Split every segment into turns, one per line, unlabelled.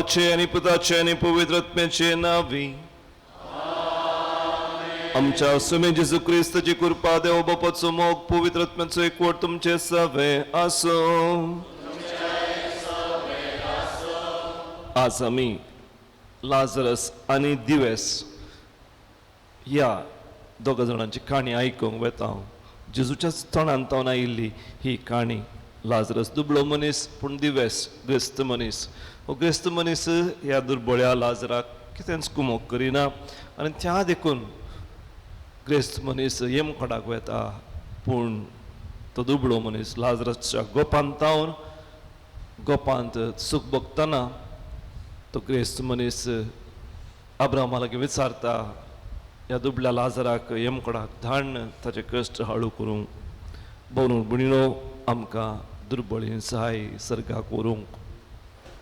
बापाचे आनी पुताचे आनी पवित्र आत्म्याचे नांवी. आमच्या सुमे जेजू क्रिस्ताची कृपा, देव बापाचो मोग, पवित्र आत्म्याचो एकवट तुमचे सवे आसूं. आज आमी लाजरस आनी दिवेस ह्या दोगा जाणांची काणी आयकूंक वेता. जेजूच्याच तोंडान तावन आयिल्ली ही काणी. लाजरस दुबळो मनीस, पूण दिवेस ग्रेस्त मनीस. हो ग्रेस्त मनीस ह्या दुर्बळ्या लाजराक कितेंच कुमोक करिना आनी त्या देखून ग्रेस्त मनीस येमकोडाक वेता, पूण तो दुबळो मनीस लाजरसच्या गोपांत तावन गोपांत सूख भोगतना तो ग्रेस्त मनीस अब्राहमा लागीं विचारता, ह्या दुबळ्या लाजराक येमकोडाक धाडन ताचे कश्ट हाळू करूंक. बरून भयणीनो, आमकां दुर्बळी सहाय सर्गाक व्हरूंक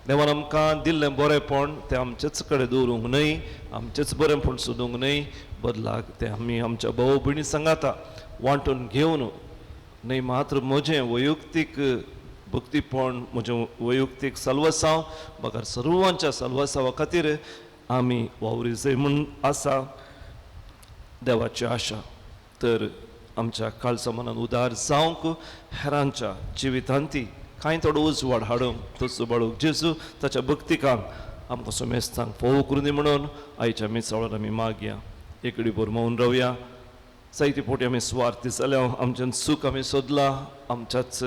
देवान आमकां दिल्लें बरेंपण तें आमचेच कडेन दवरूंक न्हय, आमचेच बरेंपण सोदूंक न्हय, बदलाक तें आमी आमच्या भाव भयणी सांगाता वांटून घेवन न्हय मात्र म्हजें वैयक्तीक भक्तीपण, म्हजें वैयक्तीक सलवसांव बगर सर्वांच्या सलवसांवा खातीर आमी वावरी जाय म्हूण आसा देवाची आशा. तर आमच्या काळजा मनान उदार जावंक, हेरांच्या जिवितांत ती कांय थोडो उजवाड हाडूंक तो सुबाळूक जेजू ताच्या भक्तिकांक आमकां सुमेस्तांक फोव करूं दी म्हणून आयच्या मिसाळार आमी मागया. एकडे भर मौन रावया. जायते फावटी आमी सुवार्थी जाल्या, आमच्यान सूख आमी सोदला, आमच्याच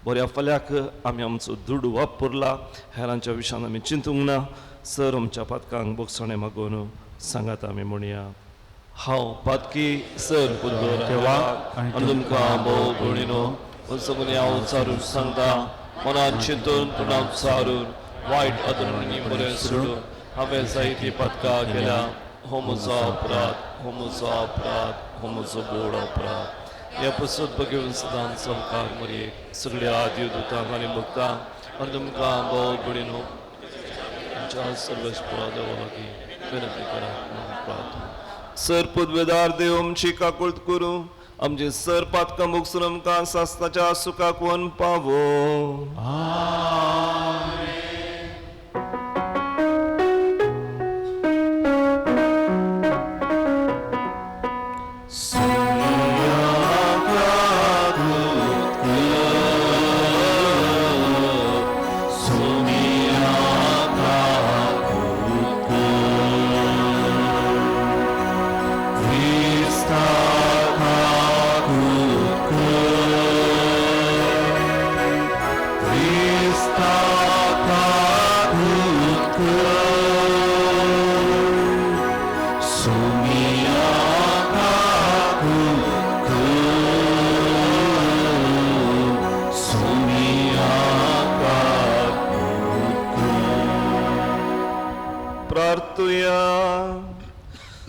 बऱ्या फाल्याक आमी आमचो दुडू वापरला, हेरांच्या विशयान आमी चिंतूंक ना. सर आमच्या पातकांक बोगसणें मागून सांगात आमी म्हणया, हांव पातकी सर देवा आनी तुमकां भोव भयणीनो सगळें हांव चारून सांगता, मनान चिंतून तोंडान चारून वायट अदरणी बरें सोडून हांवें जायती पातकां केल्या. हो म्हजो अपराध, हो म्हजो अपराध, हो म्हजो बोड अपराध. ह्या पसत बघेवन सदांच संकार मरयेक सगळ्या देवदूतांक आनी भक्तांक आनी तुमकां भोव भयणीनो आमच्या सर्वेस्परा देवा लागीं विनंती करात म्हणून प्रार्थना. सर पदवेदार देव आमची काकुळट करूं, आमचे सर पातकां भोगसून आमकां सासणाच्या सुखाक वन पावो.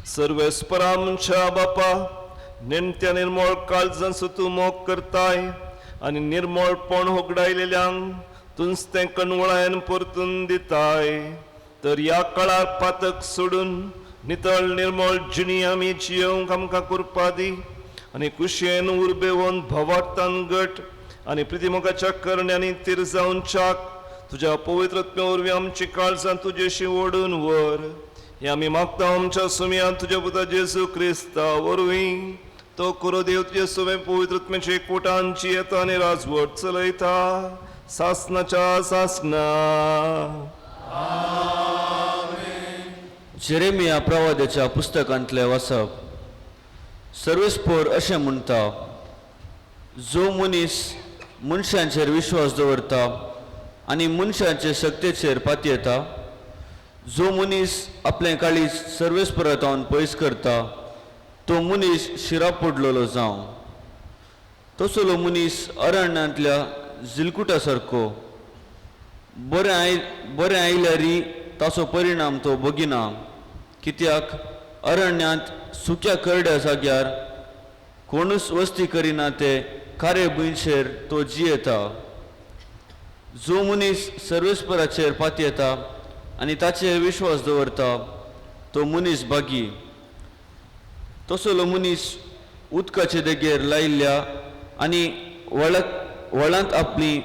सर्वेस्परा आमच्या बापा, नेणत्या निर्मळ काळजांचो तूं मोग करताय आनी निर्मळपण होगडायलेल्यांक तुंच तें कणवळायन परतून दिताय. तर ह्या काळार पातक सोडून नितळ निर्मळ जिणी आमी जियेवंक आमकां कृपा दी आनी कुशेन उर्बेवन भवार्थान गट आनी प्रितिमोगाच्या करण्यांनी तीर जावन चाक तुज्या पवित्र आत्म्या वरवीं आमची काळजां तुजेशी ओडून व्हर. हे आमी मागता आमच्या सुमयान तुज्या पुता जेजू क्रिस्ता वरवीं. तो करो देव तुजे सुमे पवित्र आत्म्याचे एकवटांची येता आनी राजवट चलयता सासनाच्या सासना.
जेरेमिया प्रवाद्याच्या पुस्तकांतलें वाचप. सर्वेस्पोर अशें म्हणटा, जो मनीस मनशांचेर विश्वास दवरता आनी मनशाचे शक्तेचेर पातयेता, जो मनीस आपलें काळीज सर्वेस्परांत पयस करता, तो मनीस शिरा पडलेलो जावं. तसलो मनीस अरण्यांतल्या जिलकुटा सारको, बरें आयल्यारी ताचो परिणाम तो भोगिना, कित्याक अरण्यांत सुक्या करड्या जाग्यार कोणूच वस्ती करिना ते खारे भुंयचेर तो जियेता. जो मनीस सर्वेस्पराचेर पातयेता आनी ताचेर विश्वास दवरता तो मनीस भागी. तसलो मनीस उदकाचे देगेर लायिल्ल्या आनी व्हळांत आपलीं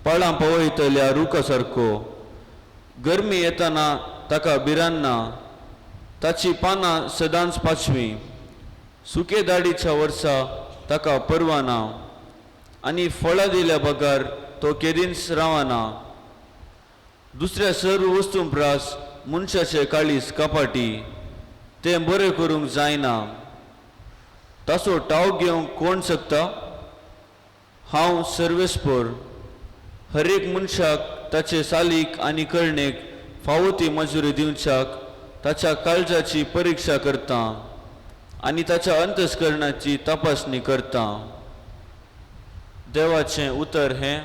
पाळां पावयतल्या रुखा सारको, गरमी येताना ताका भिरांत ना, ताची पानां सदांच पाचवी। सुके दाडीच्या वर्सा ताका परवा ना आनी फळां दिल्या बगर तो केदींच रावना। दुसऱ्या सर्व वस्तूं प्रास मनशाचे काळीज कपाटी, तें बरें करूंक जायना। ताचो ठाव घेवंक कोण शकता? हांव सर्वेस्पोर हर एक मनशाक ताचे सालीक आनी करणेक फावो ती मजुरी दिवच्याक ताच्या काळजाची परिक्षा करता आनी ताच्या अंतस्करणाची तपासणी करता। देवाचें उतर हें।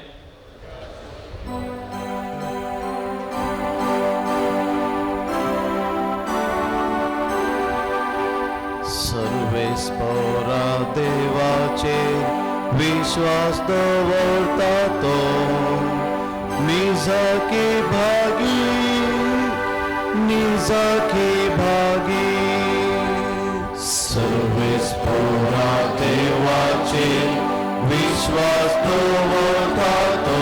सर्वेस्पोरा देवाचेर विश्वास दवरता तो निजाकी भागी, निजाकी भागी। सर्वेस्पोरा देवाचेर विश्वास दवरता तो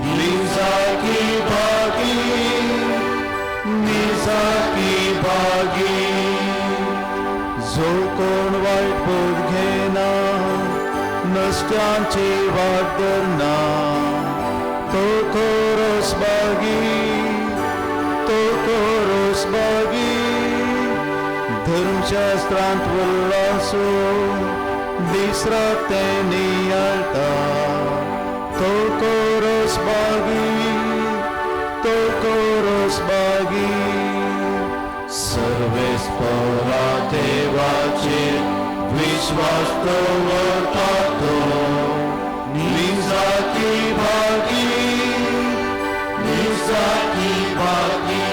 निजाकी भागी, निजाकी भागी। जो कोण वायट बोध घेना, नश्ट्यांची वाट धरना, तो कोरोस बागी, तो कोरोस बागी। धर्मशास्त्रांत उल्लासो दीस रात तें नियाळटा, तो कोरोस बागी, तो कोरोस बागी। सर्वेस्पोरा देवाचेर विश्वास दवरता तो निजाकी भागी, निजाकी भागी।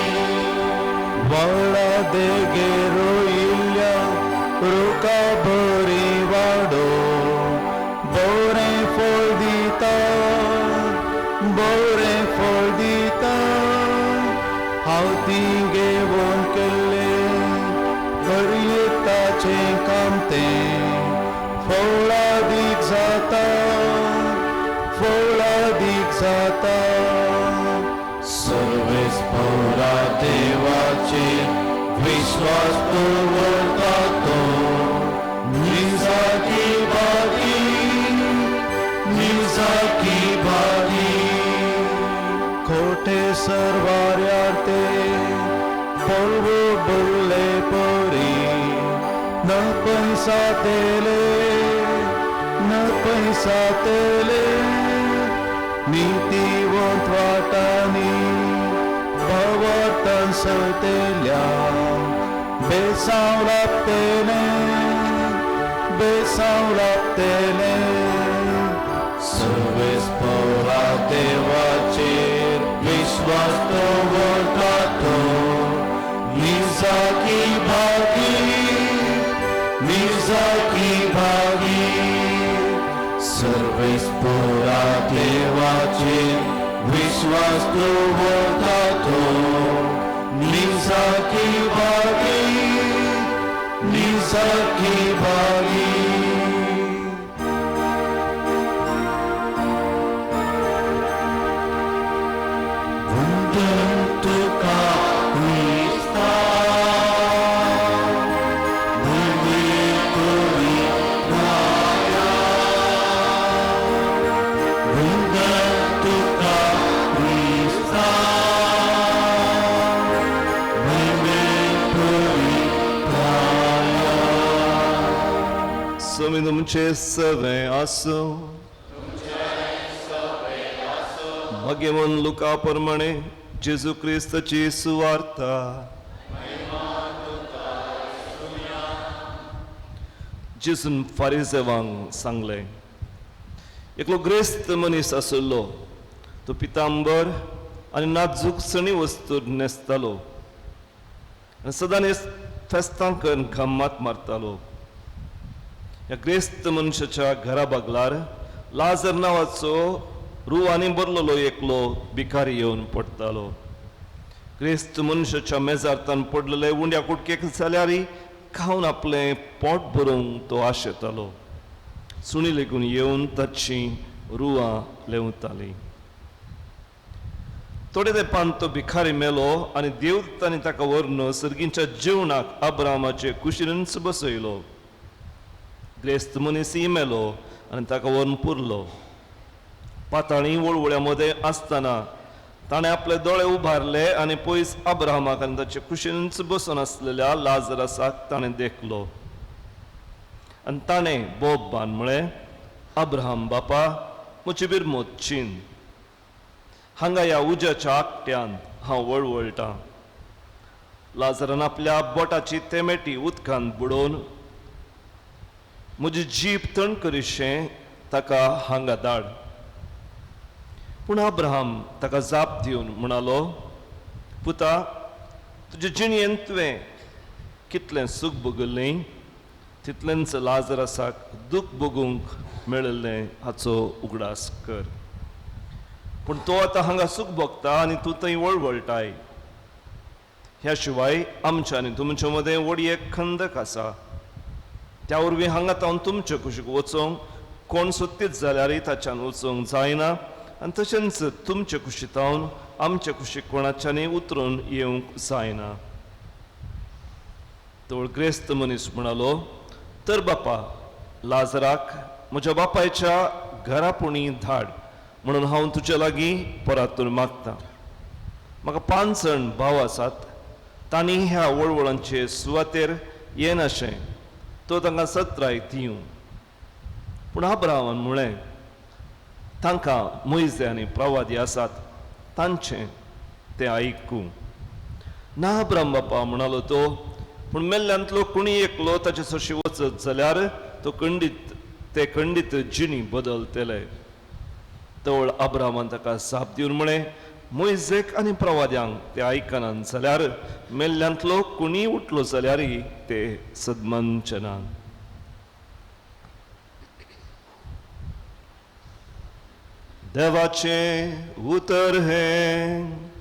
व्हाळा देगेर रोयिल्ल्या रुखा बरी वाडो, बरें फळ दिता, बरें फळ दिता। हांव ती घेवन केल्लें हरयताचें काम तें फळादीक जाता, फळादीक जाता। सर्वेस्पोरा देवाचेर विश्वास दवरता तो निजाकी भागी, निजाकी भागी। खोटे सरवाऱ्यार ते पोलवो बोल्ले परी, न पैसा तेले, न पैसा तेले। नीतिवंत वाटांनी भवतन सवतेल्या, बेसांव लाभतेलें, बेसांव लाभतेलें। सर्वेस्पोरा देवाचेर विश्वास दवरता तो निजाकी भागी, निजाकी भागी। सर्वेस्पोरा देवाचेर विश्वास दवरता तो निजाकी भागी, निजाकी भागी। वंदन तुका क्रिस्ता, भुमी तुवी वंदन तुका क्रिस्ता, भुमी तुवी।
स्वामी तुमचे सवे आसूं। भाग्यवान लुका प्रमाणे जेजू क्रिस्ताची सुवार्ता। जेजून फारिजेवांक सांगलें, एकलो ग्रेस्त मनीस आशिल्लो, तो पितांबर आनी नाजूक सणी वस्तू न्हेसतालो आनी सदांच फेस्तां करून गम्मात मारतालो। ह्या ग्रेस्त मनशाच्या घरा बागलार लाजर नांवाचो रुवांनी भरलेलो एकलो भिकारी येवन पडटालो। क्रिस्त मनशाच्या मेजार तान पडलेले उंड्या कुटकेक जाल्यार खावन आपलें पोट भरूंक तो आशेतालो। सुणी लेगून येवन ताची रुवां लेंवताली। थोडे तेंपान तो भिखारी मेलो आनी देवदूतांनी ताका व्हरून सर्गींच्या जेवणाक अब्रामाचे कुशीनच बसयलो. ग्रेस्त मनीसय मेलो आनी ताका व्हरून पुरलो. पाताळी वळवळ्या मदें आसतना ताणें आपले दोळे उबारले आनी पयस अब्राहमाक आनी ताचे कुशीनच बसून आसलेल्या लाजरसाक ताणें देखलो. आनी ताणें बोब्बान म्हळें, अब्राहम बापा, म्हजी बिरमोत चीन, हांगा ह्या उज्याच्या आकट्यान हांव वळवळटां. लाजरान आपल्या बोटाची तेमेटी उदकांत बुडोवन म्हजी जीब तण करिशें ताका हांगा धाड. पूण अब्राहम ताका जाप दिवन म्हणालो, पुता, तुजे जिणेंत तुवें कितलें सूख भोगलें तितलेंच लाजरसाक दूख भोगूंक मेळिल्लें हाचो उगडास कर. पूण तो आतां हांगा सूख भोगता आनी तूं थंय वळवळटाय. ह्या शिवाय आमच्या आनी तुमचे मदें व्हड एक खंदक आसा. त्या वरवीं हांगा तावन तुमचे कुशीक वचूंक कोण सोदतीत जाल्यारय ताच्यान वचूंक जायना आनी तशेंच तुमचे कुशीतावन आमचे कुशीक कोणाच्यानय उतरून येवंक जायना. तो ग्रेस्त मनीस म्हणालो, तर बापा, लाजराक म्हज्या बापायच्या घरा पुणी धाड म्हणून हांव तुजे लागीं परातून मागतां. म्हाका 5 जाण भाव आसात, तांणी ह्या वळवळांचे सुवातेर येनाशें तो तांकां सत्राय दिवं. पूण अब्राहमान म्हळें, तांकां मोयजे आनी प्रवादी आसात, तांचें तें आयकूं. ना अब्राहम बापा, म्हणालो तो, पूण मेल्ल्यांतलो कोणी एकलो ताचे सरशी वचत जाल्यार तो खंडीत ते खंडीत जिणी बदलतले. तवळ अब्राहमान ताका जाप दिवन म्हळें, मोयजेक आनी प्रवाद्यांक ते आयकनात जाल्यार मेल्ल्यांतलो कोणीय उठलो जाल्यारय ते सदमानचे ना. देवाचें उतर हें.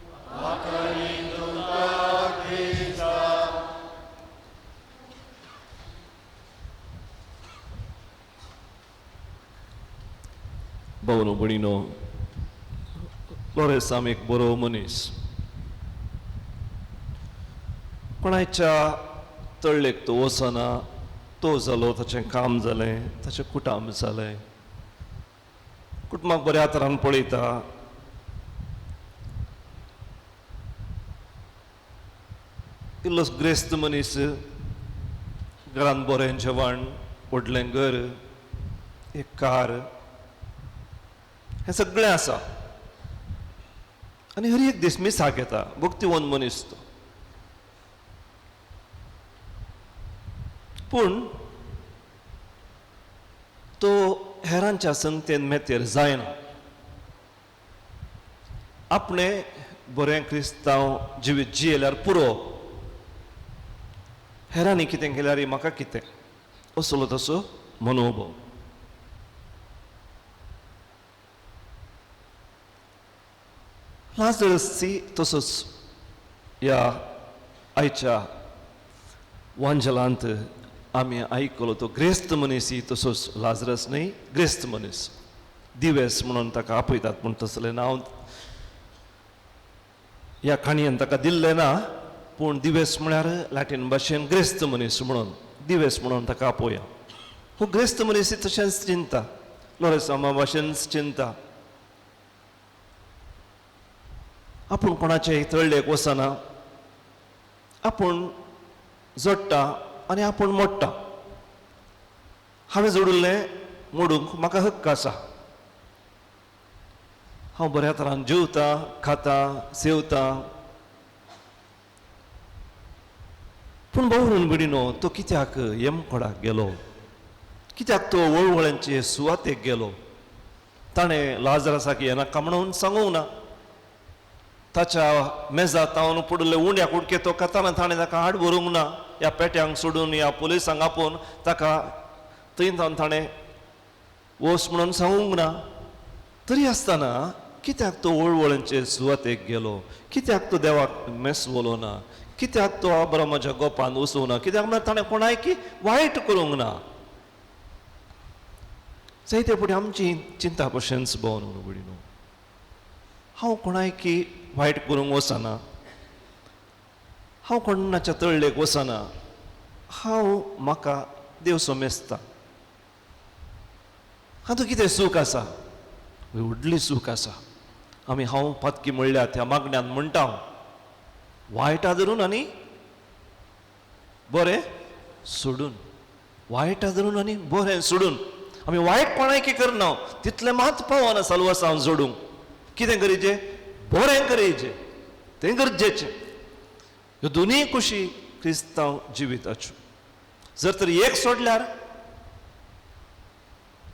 भावनो भयणीनो, लोरेसाम एक बरो मनीस. कोणाच्या तळ्ळेक तो वचना, तो जालो, ताचें काम जालें, ताचें कुटुंब जालें, कुटुंबाक बऱ्या तरान पळयता. इल्लो ग्रेस्त मनीस, घरांत बरें जेवण, व्हडलें घर, एक कार, हें सगळें आसा. आनी हर एक दीस मिसाक येता, भक्तिवंत मनीस तो. पूण तो हेरांच्या संगतेन मेतेर जायना. आपणें बरें क्रिस्तांव जिवीत जियेल्यार पुरो, हेरांनी कितें केल्यार म्हाका कितें, असलो तसो मनोभाव. लाजरसी तसोच ह्या आयच्या वांजलांत आमी आयकलो तो ग्रेस्त मनीस तसोच लाजरस न्हय, ग्रेस्त मनीस दिवेस म्हणून ताका आपयतात, पूण तसलें नांव ह्या काणयेन ताका दिल्लें ना. पूण दिवेस म्हळ्यार लॅटीन भाशेन ग्रेस्त मनीस म्हणून, दिवेस म्हणून ताका आपोवया. हो ग्रेस्त मनीस तशेंच चिंता, लोरेसामा भाशेन चिंता. आपूण कोणाचे तळ्ळेक वचना, आपूण जोडटा आनी आपूण मोडटा. हांवें जोडिल्लें मोडूंक म्हाका हक्क आसा. हांव बऱ्या तरान जेवता, खाता, सेवता. पूण भावून भयणीनो, तो कित्याक यमकोडाक गेलो, कित्याक तो वळवळ्यांचे सुवातेक गेलो? ताणें लाजरसाक येनाका म्हणून सांगूंक ना. ताच्या मेजा तावन पडिल्ले उंड्या कुडके तो खाताना ताणें ताका हाड व्हरूंक ना. ह्या पेट्यांक सोडून ह्या पुलिसांक आपोवन ताका थंय तावन ताणें वच म्हणून सांगूंक ना. तरी आसतना कित्याक तो वळवळ्यांचे सुवातेक गेलो, कित्याक तो देवाक मेसवलो ना, कित्याक तो अब्रामाच्या गोपान वचूंक ना, कित्याक म्हळ्यार ताणें कोणायकी वायट करूंक ना. जायते फुडें आमची चिंता पशेंच भोवन भयणीनो, हांव कोणायकी वायट करूंक वचना, हांव कोणाच्या तळलेक वचना, हांव म्हाका देव सोमेसता. हातूंत कितें सूख आसा? व्हडली सूख आसा. आमी हांव पातकी म्हणल्यार त्या मागण्यान म्हणटा, वायटा धरून आनी बरें सोडून, वायटा धरून आनी बरें सोडून. आमी वायट कोणायकी करना तितलें मात पावना साल्वासांव जोडूंक. कितें करीचे? बरें करीचे, तें गरजेचें. ह्यो दोनूय कुशी क्रिस्तांव जिविताच्यो. जर तर एक सोडल्यार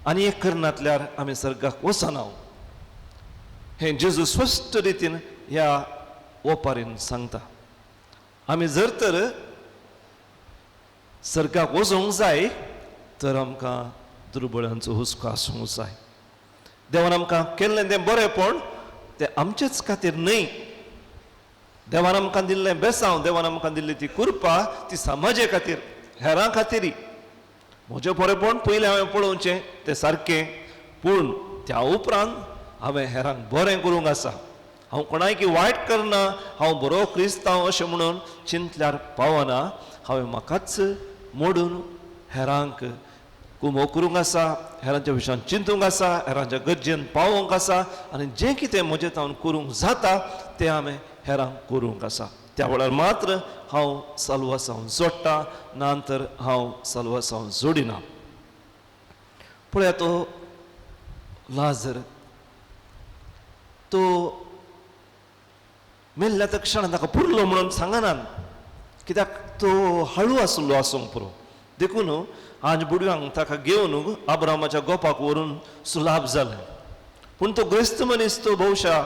आनी एक करनातल्यार आमी सर्गाक वचना. हें जेजू स्पश्ट रितीन ह्या ओपारीन सांगता. आमी जर तर सर्गाक वचूंक जाय तर आमकां दुर्बळांचो हुस्को आसूंक जाय. देवान आमकां केल्लें तें बरेंपण तें आमचेच खातीर न्हय. देवान आमकां दिल्लें बेसांव, देवान आमकां दिल्ली ती कृपा ती समाजे खातीर, हेरां खातीर. म्हजें बरेंपण पयलें हांवें पळोवचें तें सारकें, पूण त्या उपरांत हांवें हेरांक बरें करूंक आसा. हांव कोणायकी वायट करना, हांव बरो क्रिस्तांव अशें म्हणून चिंतल्यार पावना. हांवें म्हाकाच मोडून हेरांक कुमो करूंक आसा, हेरांच्या विशयान चिंतूंक आसा, हेरांच्या गरजेन पावोवंक आसा आनी जें कितें म्हजें तावन करूंक जाता तें हांवें हेरांक करूंक आसा. त्या वेळार मात्र हांव साल्वासांव जोडटा, ना तर हांव साल्वासांव जोडिना. पळया तो लाजर तो मेल्ल्या त्या क्षणान ताका पुरलो म्हणून सांगनात, कित्याक तो हळू आसलो आसूंक पुरो. देखून आज बुडव्यांक ताका घेवन आब्रामाच्या गोपाक व्हरून सुलाभ जालें. पूण तो ग्रेस्त मनीस तो भोवशा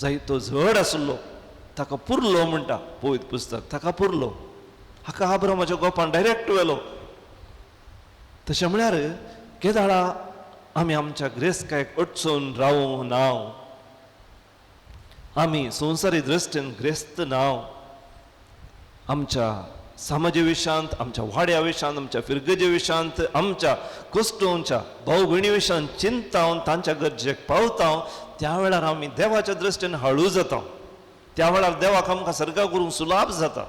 जायतो झड आसलो, ताका पुरलो म्हणटा पवित्र पुस्तक, ताका पुरलो. हाका आब्रामाच्या गोपान डायरेक्ट व्हेलो. तशें म्हळ्यार केदाळा आमी आमच्या ग्रेस्तकायेक अडचून रावूंक ना, आमी संवसारी दृश्टीन ग्रेस्त नांव. आमच्या समाजे विशयांत, आमच्या वाड्या विशयांत, आमच्या फिरगजे विशयांत, आमच्या कुश्टोंच्या भाव भयणी विशयांत चिंतावन तांच्या गरजेक पावता. त्या वेळार आमी देवाच्या दृश्टीन हळू जाता. त्या वेळार देवाक आमकां सर्गा करूंक सुलाभ जाता.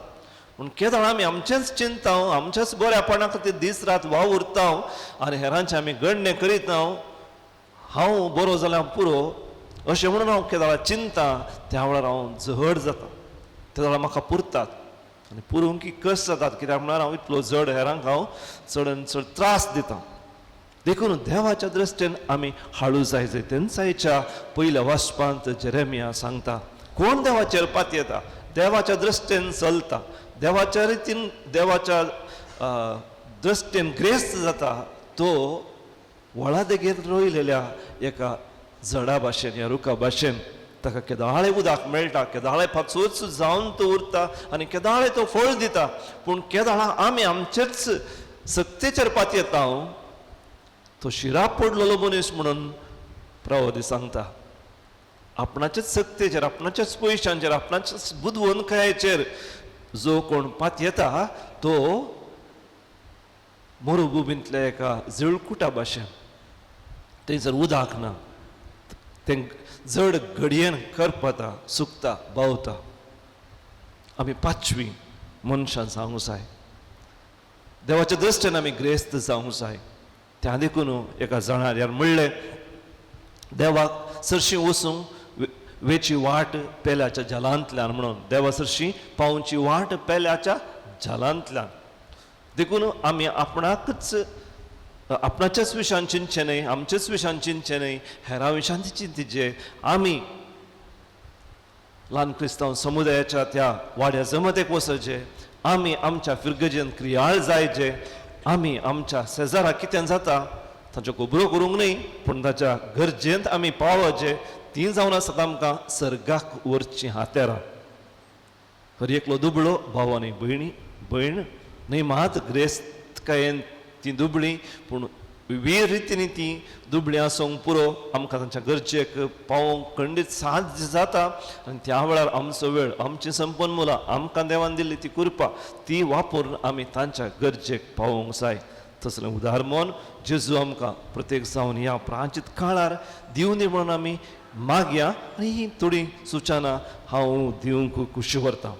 पूण केदळ आमी आमचेंच चिंता, आमच्याच बऱ्यापणा खातीर दीस रात वावुरता आनी हेरांचें आमी गणणें करीत, हांव बरो जाल्यार पुरो अशें म्हणून हांव केदळा चिंता, त्या वेळार हांव जड जाता. त्या वेळार म्हाका पुरतात आनी पुरोवंक कश्ट जातात, कित्याक म्हळ्यार हांव इतलो जड हेरांक हांव चड चड त्रास दिता. देखून देवाच्या दृश्टीन आमी हाळू जाय जाय. तेन्सायच्या पयल्या वाचपांत जेरेमिया सांगता, कोण देवाचेर पातयेता, देवाच्या दृश्टीन चलता, देवाच्या रितीन, देवाच्या दृश्टीन ग्रेस्त जाता, तो व्हळा देगेर रोयलेल्या एका झडा भाशेन, ह्या रुखा भाशेन. ताका केदाळे उदक मेळटा, केदाळे पाचवोच जावन तो उरता आनी केदाळे तो फळ दिता. पूण केदाळा आमी आमचेच सक्तेचेर पातयेता, तो शिराप पडलेलो मनीस म्हणून प्रवादी सांगता. आपणाचेच सक्तेचेर, आपणाच्याच पयशांचेर, आपणाच्याच बुदवंतकायेचेर जो कोण पातयेता तो मरुभुमींतल्या एका जिळकुटा भाशेन. थंयसर उदक ना, तें जड घडयेन करपता, सुकता, बावता. आमी पांचवी मनशां जावंक जाय, देवाच्या दृश्टीन आमी ग्रेस्त जावंक जाय. त्या देखून एका जाणार यार म्हणलें, देवाक सरशीं वचूंक वेची वाट पेल्याच्या जलांतल्यान म्हणून, देवा सरशीं पावची वाट पेल्याच्या जलांतल्यान. देखून आमी आपणाकच, आपणाच्याच विशयान चिंतचें न्हय, आमच्याच विशयान चिंतचें न्हय, हेरां विशयान चिंतचें. आमी ल्हान क्रिस्तांव समुदायाच्या त्या वाड्या जमतेक वचचें, आमी आमच्या फिरगजेन क्रियाळ जायचे, आमी आमच्या शेजारा कितें जाता ताच्यो खबरो करूंक न्हय, पूण ताच्या गरजेंत आमी पावचे. ती जावन आसात आमकां सर्गाक व्हरचीं हातेरां. हर एकलो दुबळो भाव आनी भयणी, भयण न्हय मात ग्रेस्तकायेन ती दुबळी, पूण वीर रितीन ती दुबळी आसूंक पुरो, आमकां तांच्या गरजेक पावोवंक खंडीत साध्य जाता. आनी त्या वेळार आमचो वेळ, आमची संपन्मुलां, आमकां देवान दिल्ली ती कृपा, ती वापरून आमी तांच्या गरजेक पावोवंक जाय. तसलें उदाहरण जेजू आमकां प्रत्येक जावन ह्या प्राचीत काळार दिवनी म्हणून आमी मागया आनी ही थोडी सुचना हांव दिवंक खुशी व्हरता.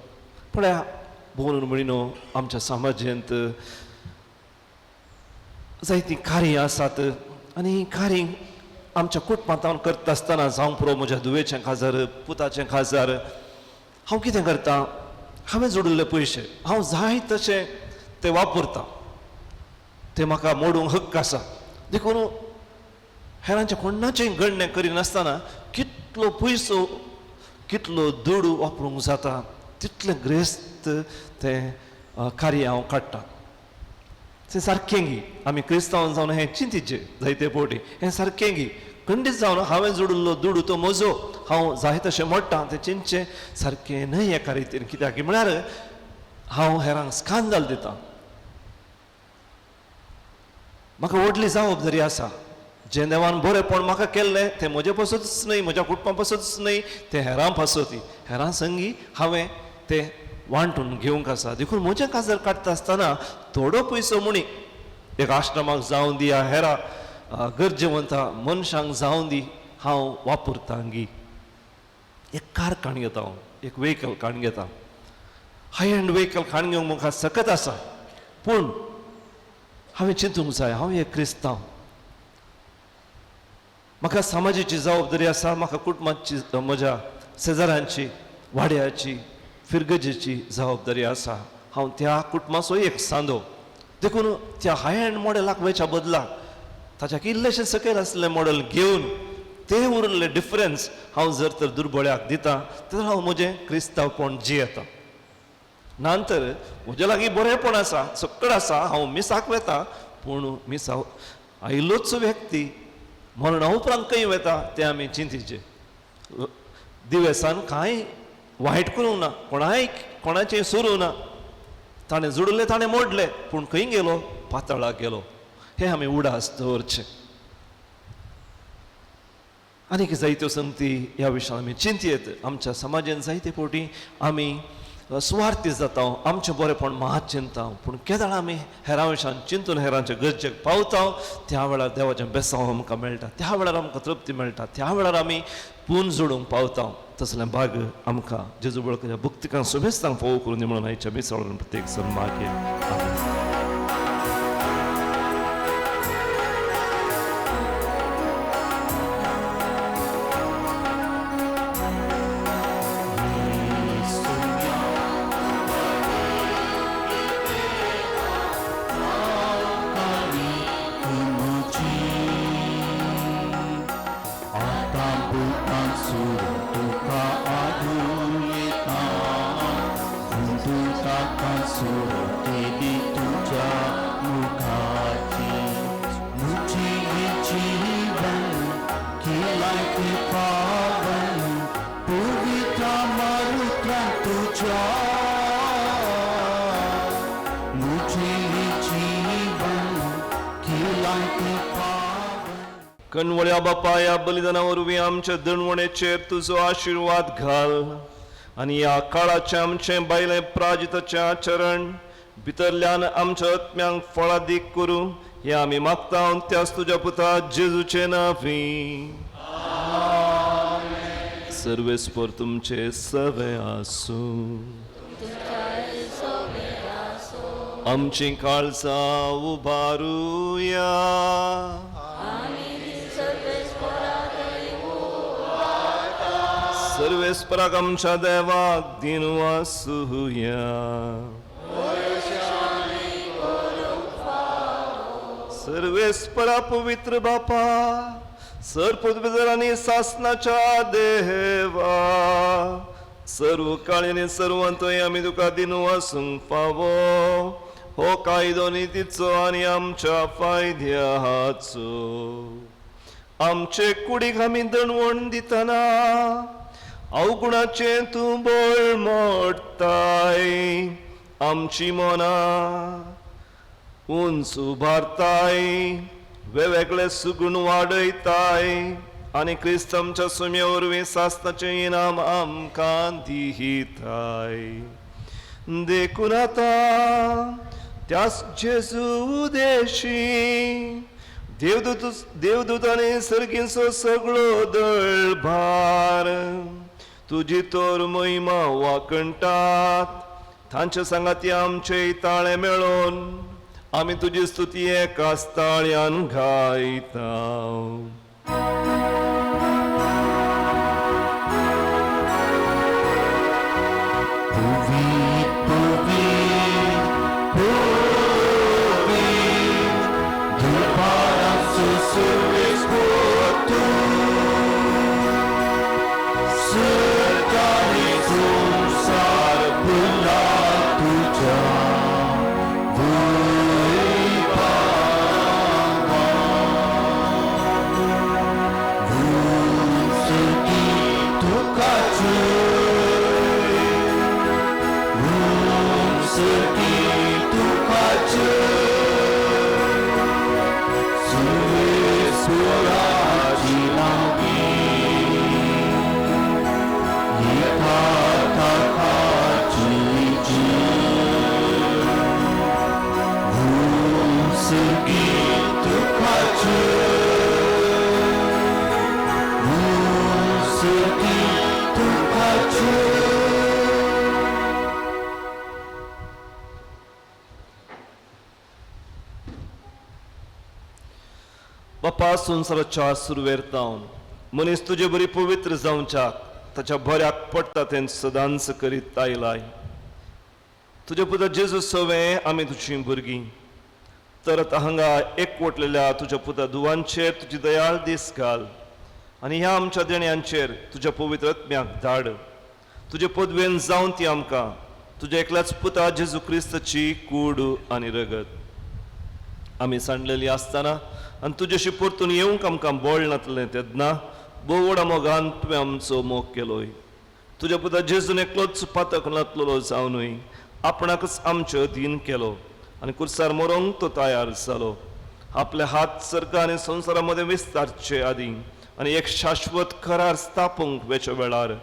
पळया भोवन म्हणिनो आमच्या समाजेंत जायतीं कार्यां आसात आनी हीं कार्यां आमच्या कुटुंबांत हांव करता आसतना जावं पुरो म्हज्या धुवेचें काजार, पुताचें काजार, हांव कितें करता, हांवें जोडिल्ले पयशे हांव जाय तशें ते वापरता, ते म्हाका मोडूंक हक्क आसा. देखून हेरांचें कोणाचें गणणें करिनासतना कितलो पयसो कितलो दुडू वापरूंक जाता तितलें ग्रेस्त तें कार्य हांव काडटा. तें सारकें गी आमी क्रिस्तांव जावन हें चिंतिचें जायते फावटी हें सारकें गी खंडीत जावन हांवें जोडिल्लो दुडू तो म्हजो, हांव जाय तशें मोडटा, तें चिंतचें सारकें न्हय एका रितीन. कित्याक म्हळ्यार हांव हेरांक स्कांदाल दितां, म्हाका व्हडली जबाबदारी आसा. जें देवान बरेंपण म्हाका केल्लें तें म्हजे पासतच न्हय, म्हज्या कुटुंबा पासतच न्हय, तें हेरां पासत, हेरां संगी हांवें तें वांटून घेवंक आसा. देखून म्हजें काजार काडटा आसतना थोडो पयसो म्हणी एक आश्रमाक जावं दी या हेरा गरजेवंता मनशांक जावं दी हांव वापरतां गी. एक कार काण घेता हांव, एक व्हेकल काण घेता, हाय एंड व्हेकल काण घेवंक म्हाका सकत आसा, पूण हांवें चिंतूंक जाय हांव एक क्रिस्तांव, म्हाका समाजाची जबाबदारी आसा, म्हाका कुटुंबाची, म्हज्या शेजाऱ्यांची, वाड्याची, फिरगजेची जबाबदारी आसा. हांव त्या कुटुंबाचो एक सांदो, देखून त्या हाय एंड मॉडेलाक वयच्या बदला ताच्या इल्लेशें सकयल आसलें मॉडेल घेवन तें उरिल्लें डिफरन्स हांव जर तर दुर्बळ्याक दिता तर हांव म्हजें क्रिस्तांवपण जियेता. ना तर म्हज्या लागीं बरेंपण आसा, सगळें आसा, हांव मिसाक वता, पूण मिसा आयिल्लोच व्यक्ती मरणा उपरांत खंय वता तें आमी चिंतिचें. दिवेसान कांय वायट करूंक ना, कोणाचें सोरूं ना, ताणें जोडलें ताणें मोडलें, पूण खंय गेलो, पातळाक गेलो. हें आमी उडास दवरचें. आनीक जायत्यो संगती ह्या विशयान आमी चिंतयेत. आमच्या समाजान जायते फावटी आमी सुवार्थी जाता, आमचें बरेंपण मात चिंता, पूण केदळ आमी हेरां विशयान चिंतून हेरांच्या गरजेक पावता त्या वेळार देवाचें बेसांव आमकां मेळटा, त्या वेळार आमकां तृप्ती मेळटा, त्या वेळार आमी पून जोडूंक पावता. तसलें भाग आमकां जेजू बळकाच्या भक्तिकांक सुबेस्तांक फोव करून म्हणून आयच्या मिसाळून प्रत्येक सण मागीर. कणवळ्या बापा, ह्या बलिदाना वरवीं आमच्या दणवणेचेर तुजो आशिर्वाद घाल आनी ह्या काळाचें आमचें बायलें प्राजिताचें आचरण भितरल्यान आमच्या आत्म्यांक फळादीक करूं हें आमी मागता त्याच तुज्या पुता जेजूचे नांवी. सर्वेस्पर तुमचे सवे आसूं. आमचीं काळजां उबारुया. सर्वेस्पराक आमच्या देवाक दिनू आसुया. सर्वेस्परा पवित्र बापा, सर पदवीधर आनी सासनाच्या देवा, सर्व काळी आनी सर्वांतय आमी तुका दिनू आसूंक फावो हो कायदो नितीचो आनी आमच्या फायद्याचो. आमचे कुडीक आमी दणवण दितना अवगुणाचें तूं बळ मोडटाय, आमची मनां उंच उबारताय, वेगवेगळे सुगूण वाडयताय आनी क्रिस्त आमच्या सुम्या वरवीं सासनाचें इनाम आमकां दिताय. देखून आतां त्याच जेजू देशी देवदूत देवदूतांनी सर्गींचो सगळो दळ भार तुजी तर महिमा वाकणटात. तांचे सांगाती आमचे ताळे मेळोन आमी तुजी स्तुती एकाच ताळ्यान गायता. बापा, संवसाराच्या सुरवेर तावन मनीस तुजे बरी पवित्र जावच्याक ताच्या बऱ्याक पडटा तें सदांच करीत आयलाय. तुज्या पुता जेजू सवें आमी तुजीं भुरगीं तर आतां हांगा एकवटलेल्या तुज्या पुता धुवांचेर तुजी दयाळ दीस घाल आनी ह्या आमच्या देण्यांचेर तुज्या पवित्र आत्म्याक धाड. तुजे पदवेन जावन ती आमकां तुज्या एकल्याच पुता जेजू क्रिस्ताची कूड आनी रगत आमी सांडलेली आसतना आनी तुजेशी परतून येवंक आमकां बळ नातलें तेन्ना भोव व्हडा मोगान तुवें आमचो मोग केलोय. तुज्या पुता जेजून एकलोच पातक नातलेलो जावनूय आपणाकच आमचे अधीन केलो आनी कुर्सार मरोंक तो तयार जालो. आपले हात सर्ग आनी संवसारा मदें विस्तारचे आदीं आनी एक शाश्वत करार स्थापूंक वेच्या वेळार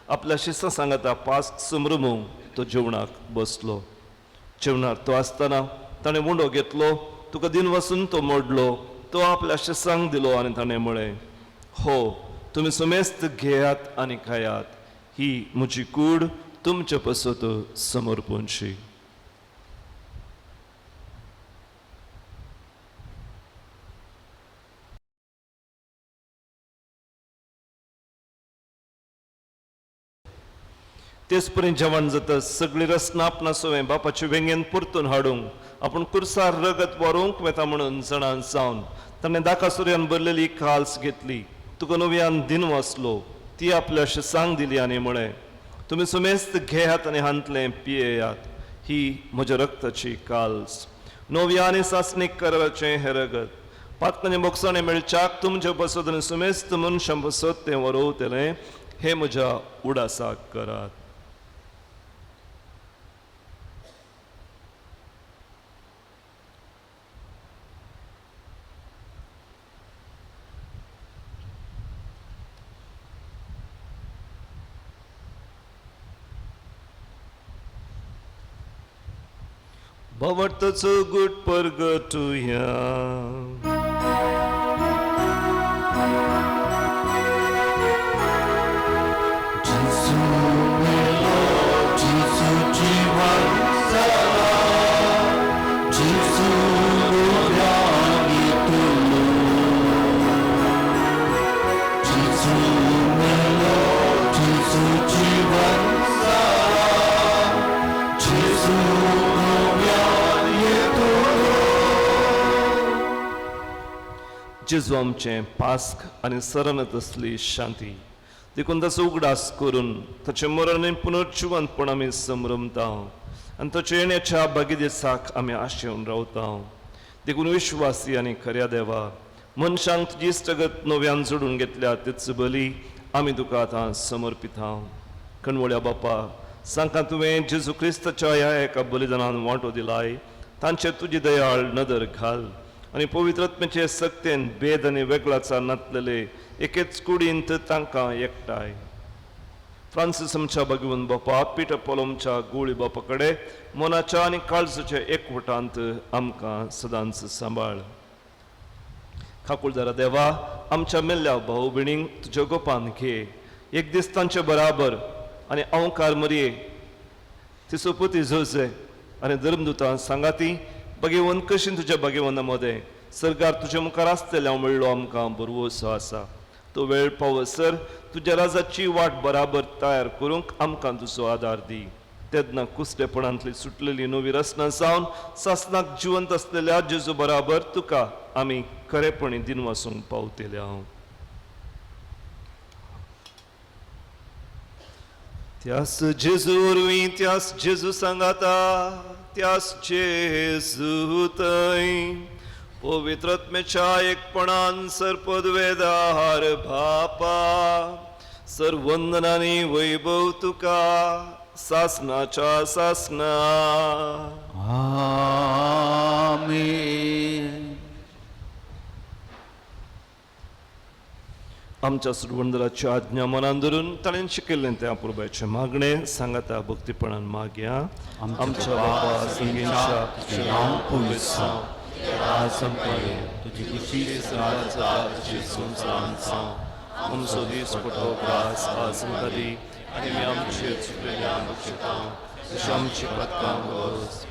आपल्या शिस्तां सांगाता पास समरमूंक तो जेवणाक बसलो. जेवणार तो आसतना ताणें उंडो घेतलो, तुका दिन वसून तो मोडलो, तो आपल्या शिस्तांक दिलो आनी ताणें म्हळें, हो तुमी समेस्त घेयात आनी खायात, ही म्हजी कूड तुमचे पसत समर्पणशी. तेच परी जेवण जाता सगळी रसना आपणा सवें बापाचे वेंगेन परतून हाडूंक आपूण कुर्सार रगत व्हरूंक वेता म्हणून जाणां जावन ताणें दाका सुर्यान भरलेली काल्स घेतली, तुका नव्यान दिन वाचलो, ती आपल्या शिसांक दिली आनी म्हळें, तुमी समेस्त घेयात आनी हांतलें पियेयात, ही म्हज्या रक्ताची काल्स, नव्या आनी सासणीक कराराचें हें रगत, पातकांनी बोगसाणें मेळच्याक तुमचे बसत आनी समेस्त मनशां बसत तें वरोवतलें, हें म्हज्या उडासाक करात. भावार्थाचो गुट परगटुया. जेजू आमचें पास्क आनी सरण तसली शांती देखून ताचो उगडास करून ताचें मरण आनी पुनर्जिवंतपण आमी संभ्रमता आनी ताच्या येण्याच्या भागी दिसाक आमी आशेवन रावता. देखून विश्वासी आनी खऱ्या देवा, मनशांक तुजी इश्टगत नव्यान जोडून घेतल्या तेच बली आमी तुका आतां समर्पिता. कणवळ्या बापा, सांका तुवें जेजू क्रिस्ताच्या ह्या एका बलिदानान वांटो दिलाय, तांचेर तुजी दयाळ नदर घाल आनी पवित्र आत्म्याचे सक्तेन भेद आनी वेगळाचा नातलेले एकेच कुडींत तांकां एकठांय. फ्रांसीस आमच्या भगवंत बापा, पिटर पोलोमच्या गुळी बापा कडेन मनाच्या आनी काळजाच्या एकवटांत आमकां सदांच सांबाळ. खाकुळदारा देवा, आमच्या मेल्ल्या भाऊ भयणींक तुज्या गोपान घे, एक दीस तांचे बराबर आनी अंवकार मरये ती सोपुती जोजे आनी धर्मदुतां सांगाती बागेवन कशीन तुज्या बागेवना मदें सरकार तुजे मुखार आसतलें हांव म्हणलो आमकां बरवसो आसा। तो वेळ पावसर तुज्या राजाची वाट बराबर तयार करूंक आमकां तुजो आदार दी। तेन्ना कुसलेपणांतली सुटलेली नवी रचना जावन सासनाक जिवंत आसलेल्या जेजू बराबर तुका आमी खरेपणी दिनवासूंक पावतले हांव। त्यास जेजू वरवीं, त्यास जेजू सांगाता, त्यास जेजू थंय पवित्रत्मेच्या एकपणान सर्पदवेदार बापा सर्वंदनानी वैभव तुका सासनाच्या सासना।
आमेन।
आमच्या सुरवंदराची आज्ञा मनान धरून ताणें शिकयल्लें तें अपुरबायचें मागणें सांगाता भक्तीपणान मागया। आमच्या बापा संगींच्या तुजें नांव पवित्र जावं,
तुजी खुशी
तुजी संवसारांत जावं, आमचो दीस पटो ग्रास आज आमकां दी आनी आमी आमचे चुकलेले आमकां शिकता तशें आमची पत्कां गोस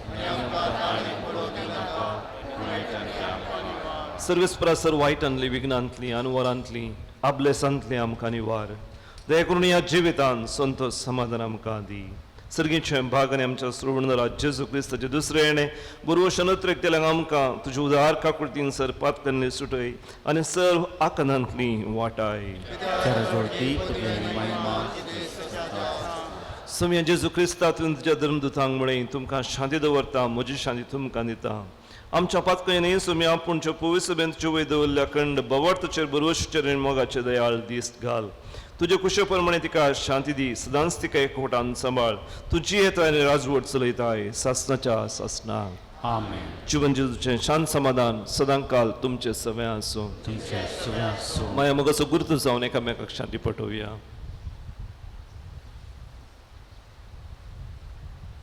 सर्वेस्परा वायटांतली विघ्नांतली अनवरांतली आबलेसांतली आमकां निवार दया करून ह्या जिवितान संतोष समाधान आमकां दी। सर्गीचें भाग आनी आमच्या श्रवणरा जेजू क्रिस्ताचें दुसरें येणें बरोवश नत्रेक केल्यार आमकां तुजे उदार काकुळतीन सर पातकांनी सुटय आनी सर्व आकनांतली वाटाय। सम्या जेजू क्रिस्ता तुवें तुज्या धर्मदुतांक म्हळें तुमकां शांती दवरता, म्हजी शांती तुमकां दिता। आमच्या पातकांनी सुम्या आपूणच्या पवित्र सभेंत तुजे वयर दवरल्या कंड बवार्थचेर बरोवशचेर आनी मोगाचे दयाळ दीस घाल। तुजे कुशे प्रमाणे तिका शांती दी, सदांच तिका एकवटान सांबाळ। तुजी येता आनी राजवट चलयताय सासनाच्या सासनाक।
आमेन।
जिवन जेजूचें शांत समाधान सदांकाल तुमचें सगळें आसूं।
तुमचें सगळें आसूं।
माया मोगाचो गुर्त जावन एकामेकाक शांती पटोवया।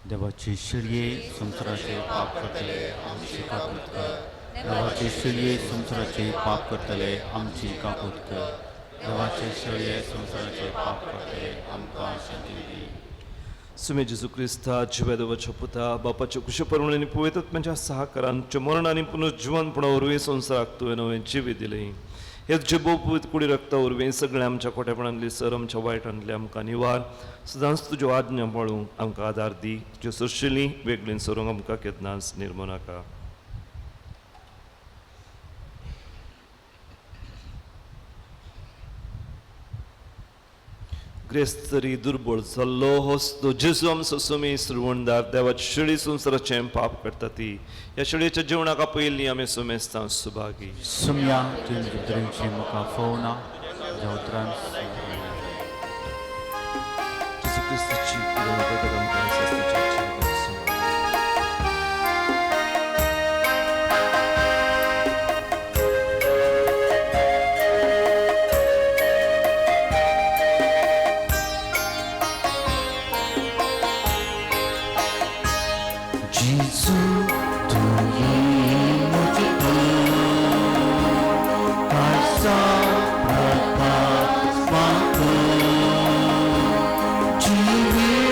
देवाची शिळये संवसाराचे पाप करतले आमची काकूत कर। देवाची शिळये संवसाराचे पाप करतले आमची काकूत कर। देवाचे शिळये संवसाराचे पाप करतले आमकां शांती दी।
सुमे जेजू क्रिस्ता जिव्या देवाच्या पुता बापाच्या कुशे परवण आनी पवित्रत्म्याच्या सहाकारान मरण आनी पुनर्जिवनपणा वरवीं संवसाराक तुवें नवें जिवीत दिलें। हे तुजे भोव कुडी रक्ता वरवीं सगळें आमच्या खोटेपणांतली सर आमच्या वायटांतली आमकां निवार सदांच तुज्यो आज्ञा पाळूंक आमकां आदार दी। तुज्यो सोंशिल्ली वेगळीं सरूंक आमकां केन्नाच निर्मू नाका। ग्रेस्त तरी दुर्बळ जाल्लो हस्तो जेजू आमचो सुमी श्रवणदार देवाची शेळी संवसाराचें पाप करता ती ह्या शेळयेच्या जेवणाक आपयल्ली आमी सुमेस्तां सुभागी।
सुम्या तुवें म्हज्या म्हाका फोवना तुज्या उतरान
जेजू क्रिस्ताची आमकां सासणाच्या आसूं।
जेजू तुवें म्हजें खासा प्रभाव म्हाका जिवीत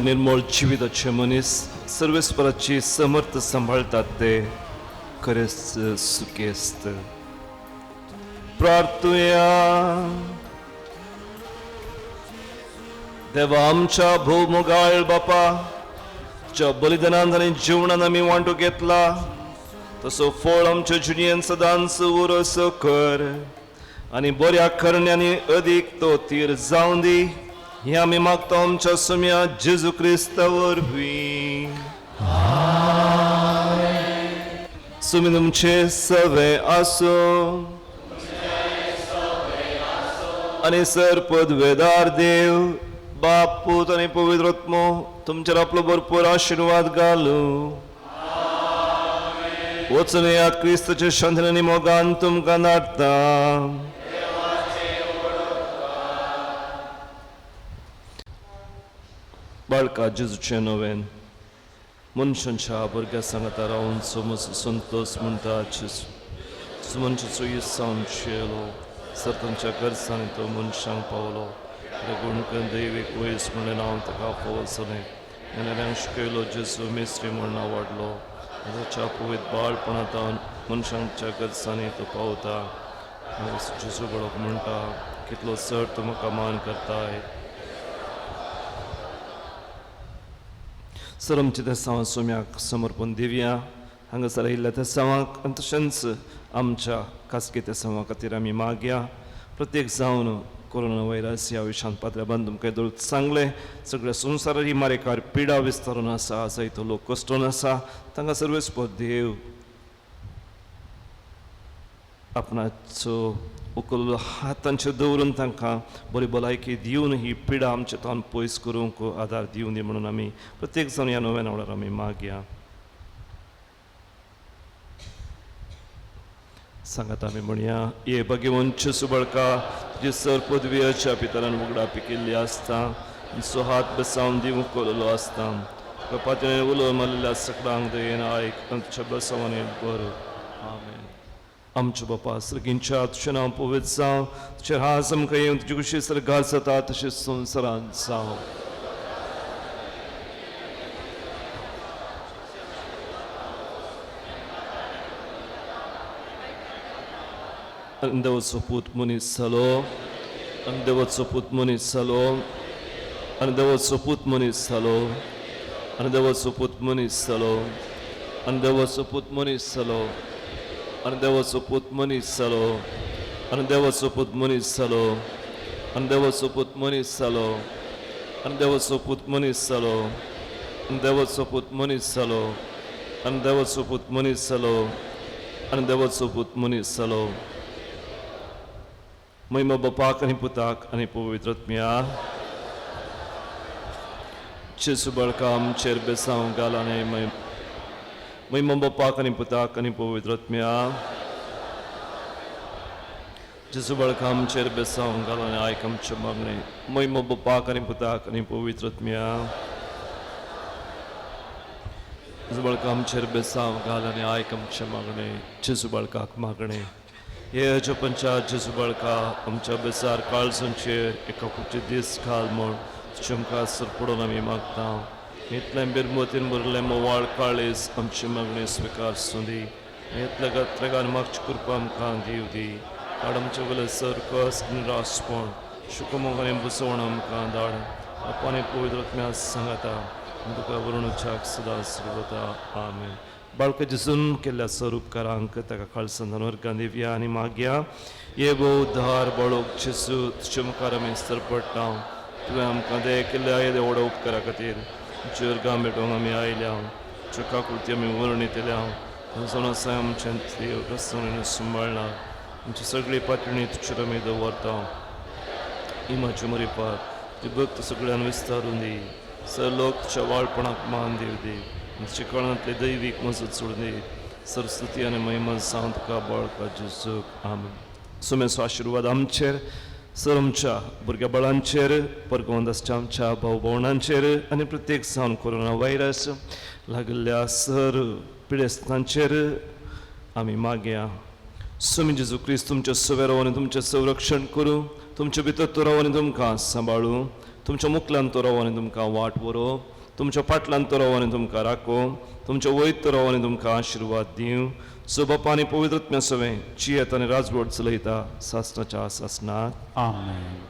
निर्मळ जिविताचे मनीस सर्वेस्पराची समर्थ सांबाळतात ते खरेंच सुखेस्त. प्रार्थुया. देवा आमच्या भोवमोगाळ बापा, ज्या बलिदानान आनी जेवणान आमी वांटो घेतला तसो फळ आमच्या जिणेन सदांच उरसो कर आनी बऱ्या करण्यांनी अदीक तो तीर जावं दी, हें आमी मागता आमच्या सुम्या जेजू क्रिस्ता वरवीं. सुमी तुमचे सवे आसूं आनी सर पदवेदार देव बाप पूत आनी पवित्र आत्मो तुमचेर आपलो भरपूर आशिर्वाद घालूं. वचून येयात क्रिस्ताच्या शांतीन आनी मोगान तुमकां धाडटा. बाळका जेजूचें नवेन मनशांच्या भुरग्या सांगाता रावन समज संतोष म्हणटा जेजू मनशाचो इसावन चेलो सर तांच्या गरजांनी तो मनशांक पावलो. गुणकन दैवीक वयस म्हणलें नांव ताका फावो जालें. शिकयलो जेजू मिस्त्री म्हूण वाडलो. ताच्या पवित्र बाळपणांत मनशांच्या गरजांनी तो पावता. जेजू बळोक म्हणटा कितलो चड तूं म्हाका मान करताय. सर आमच्या त्या सावां सोम्याक समर्पण दिवया. हांगासर आयिल्ल्या त्या सावांक आनी तशेंच आमच्या खासगी त्या सावां खातीर आमी मागया. प्रत्येक जावन कोरोना व्हायरस ह्या विशांत पात्र्या बांद तुमकां दळूच सांगलें. सगळ्या संवसारार ही मारेकार पिडा विस्तारून आसा, जायतो लोक कश्टून आसा. तांकां सर्वेस्पर देव आपणाचो उकल्लो हात तांचेर दवरून तांकां बरी भलायकी दिवन ही पिडा आमच्या तावन पयस करूंक आदार दिवं दी म्हणून आमी प्रत्येक जाण ह्या नव्या वेळार आमी मागया. सांगात आमी म्हणया, ये भगवंत सुबळका तुजी सर पदवीच्या पितरान उगडापी केल्ली आसता, सो हात बसावन दिवंक कोल्लो आसता. तुका पातळेन उलो मारलेल्या सगळ्यांक दयेन आयक आनी तुज्या बसावानी बरो. आमेन. आमच्या बापा सर्गींच्या तुजें नांव पवित्र जावं, तुजें हास आमकां येवन तुजी खुशी सर्गार जाता तशें संवसारांत जावं. आनी देवाचो पूत मनीस जालो, आनी देवाचो पूत मनीस जालो, आनी देवाचो पूत मनीस जालो, आनी देवाचो पूत मनीस जालो, आनी देवाचो पूत मनीस जालो, आनी देवाचो पूत मनीस जालो, आनी देवाचो पूत मनीस जालो, आनी देवाचो पूत मनीस जालो, आनी देवाचो पूत मनीस जालो, आनी देवाचो पूत मनीस जालो, आनी देवाचो पूत मनीस जालो, आनी देवाचो पूत मनीस जालो. महिमा बापाक आनी पुताक आनी पवित्र आत्म्या. जेजू बाळका आमचेर बेसांव घाल आनी महिमा बापाक आनी पुताक आनी पवित्र आत्म्या. जेजू बाळका आमचेर बेसांव घाल आनी आयक आमचें मागणें. महिमा बापाक आनी पुताक आनी पवित्र आत्म्या. जेजू बाळका आमचेर बेसांव घाल आनी आयक आमचें मागणें. जेजू बाळकाक मागणें. हे अजपंच्या जेजू बाळका आमच्या बेसार काळजांचेर एका खुबचे दीस घाल म्हूण तुजे मुखार सरपडून आमी मागता. इतलें बिरमतीन भरलें मोवाळ काळीज आमची मागणी स्विकार सुंदी. इतल्या गत्रेगान मागची कृपा आमकां दिव दी. धाड आमचे वयले सर्कस निराशपण शुकमोग आनी बुसवण आमकां धाड. बापा आनी पवित्र आत्म्या सांगाता तुका वरुणच्याक सदां सर्वता. आमेन. बाळका जेजून केल्ल्या सर उपकारांक ताका काळसंदान वर्गां दिवया आनी मागया. ये भोव धार बाळोक जेजू तुजे मुखार आमी सरपडटा. तुवें आमकां दया केल्ल्या येद्या व्हडा उपकारा खातीर तुज्या वर्गां भेटोवंक आमी आयल्या. तुज्यो काकुळती आमी वर्णितल्या. जावन आमच्या देव रस्त्यान सांबाळ्ळा. आमची सगळी पातळी तुजेर आमी दवरता. इमाची मरिपात तुजी भक्त सगळ्यान विस्तारून दी. सर लोक तुज्या वाळपणाक मान दिव दी. आमच्या कळांतले दैवीक मजत सोडून दी. सरस्वती आनी महिमा जावन तुका बाळका जेजूक. आमेन. सुमेचो आशिर्वाद आमचेर सर आमच्या भुरग्या बाळांचेर परगवंत आसच्या आमच्या भाव भवणांचेर आनी प्रत्येक जावन कोरोना व्हायरस लागिल्ल्या सर पिडेस्तांचेर आमी मागया. स्वामी जेजू क्रिस्त तुमच्या सवें राव आनी तुमचें संरक्षण करूं. तुमचे भितर तो राव आनी तुमकां सांबाळूं. तुमच्या मुखल्यान तो राव आनी तुमकां वाट व्हरूं. तुमच्या पाटलान तो राव आनी तुमकां राखूं, तुमच्या वयत तो राव आनी तुमकां आशिर्वाद दिवं. सो बापा आनी पवित्र आत्म्या सवें जियेत आनी राजवट चलयता सासणाच्या सासणाक.
आमेन.